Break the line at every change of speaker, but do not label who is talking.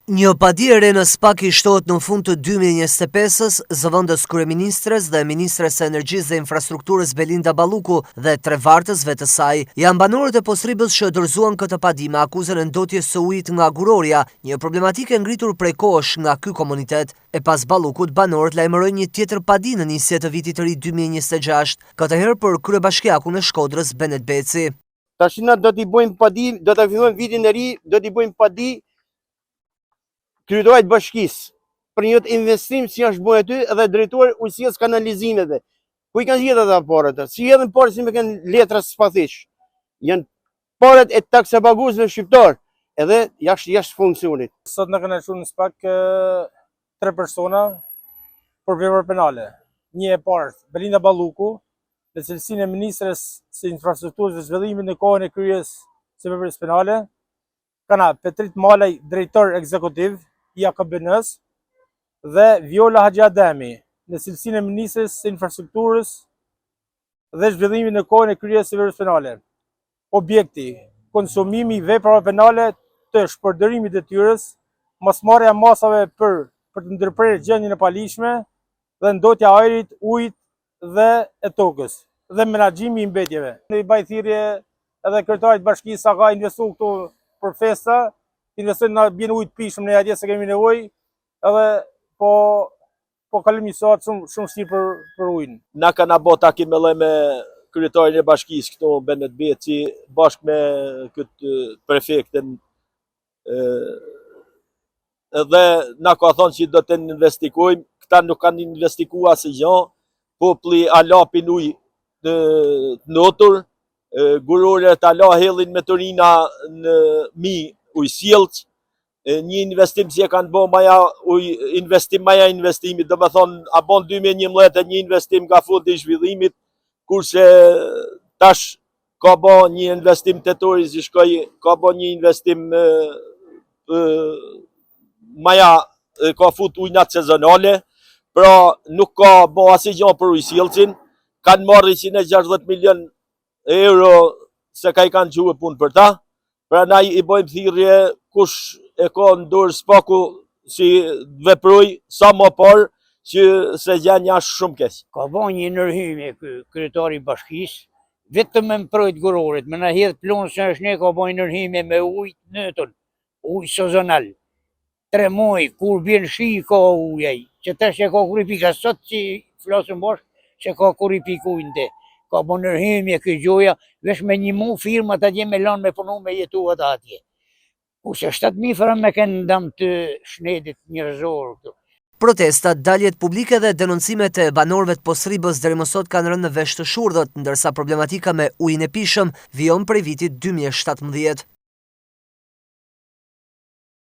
Një padi e re në SPAK i shtohet në fund të 2025-ës, zëvendës kryeministres dhe ministres së Energjisë dhe Infrastrukturës Belinda Balluku dhe tre vartësve të saj. Janë banorët e Postribës që dorëzuan këtë padi me akuzën e ndotjes së ujit nga gurorja, një problematikë e ngritur prej kohësh nga ky komunitet. E pas Ballukut, banorët lajmërojnë një tjetër padi në nisje të vitit të ri 2026, këtë herë për kryebashkiakun e Shkodrës, Benet Beci.
Tash na do t'i bëjmë padi, do ta fillojmë vitin e ri, do t'i bëjmë padi kryetarit bashkisë për një investim që është bërë aty dhe drejtor ujësjellës kanalizimeve. Ku i kanë gjetë ata paret? Si hedhin paret si me kanë letra spathish. Janë paret e taksapaguesve shqiptar, edhe jashtë jashtë funksionit.
Sot na kanë çuar në SPAK tre persona për vepër penale. Një e parë është Belinda Balluku, në cilësinë e ministres së Infrastrukturës dhe Zhvillimit në kohën e kryerjes së veprës penale, Kana Petrit Malaj, drejtor ekzekutiv i AKBN-së dhe Viola Haxhiademi, në cilësinë e ministres së Infrastrukturës dhe Zhvillimit në kohën e kryerjes së veprës penale. Objekti, konsumimi i veprave penale të shpërdorimit të detyrës, mosmarrja e masave për për të ndërprerë gjendjen e paligjshme dhe ndotja e ajrit, ujit dhe e tokës dhe menaxhimi i mbetjeve. I baj thirrje edhe kryetarit të bashkisë sa ka investu këtu për festa, të investojnë na bjen ujë të pijshëm ne atje se kemi nevojë, edhe po po kalojmë një situatë shumë shumë vështirë për për ujin.
Na kanë bo takim edhe me kryetarin e bashkisë këtu Benet Beci bashkë me këtë prefektin edhe na ka thonë që do të investigojmë, këta nuk kanë investigu asgjë, populli ala pin ujë të ndotur, guroret ala hedhin mbeturina në mi ujësjellës, një investim që e kanë bo maja investim maja investimit, domethonë, a bon 2011 një investim nga fondi i zhvillimit, kurse tash ka bo një investim tetori që shkoj, ka bo një investim maja ka fut ujnat sezonale, pra nuk ka bo asgjë për ujësjellësin, kanë marrë 160 milion euro se ka i kanë çue punë për ta, Prandaj i bëjmë thirrje kush e ka në dorë SPAK-u si të veproj sa më parë që se gjendja është shumë
keq. Ka bo një ndërhyrje ky kryetari i bashkisë, vetëm me mprojt guroret, me na hedh pluhun se është ne ka bo një ndërhyrje me ujë të ndytun, ujë sezonal. Tre muaj kur bjen shi ka ujë ai, që tash e ka kur i pika sot që flasim bash që ka kur i pikë ujë në te. Ka bo ndërhyrje ky gjoja, veç me nimu firmat atje me lanë me punu me jetu ata atje. Kurse 7000 frank me kenë dam të shnetit njerëzor këtu.
Protestat, daljet publike dhe denoncimet e banorëve të Postribës deri më sot kanë rënë në vesh të shurdhët, ndërsa problematika me ujin e pijshëm vijon prej vitit 2017.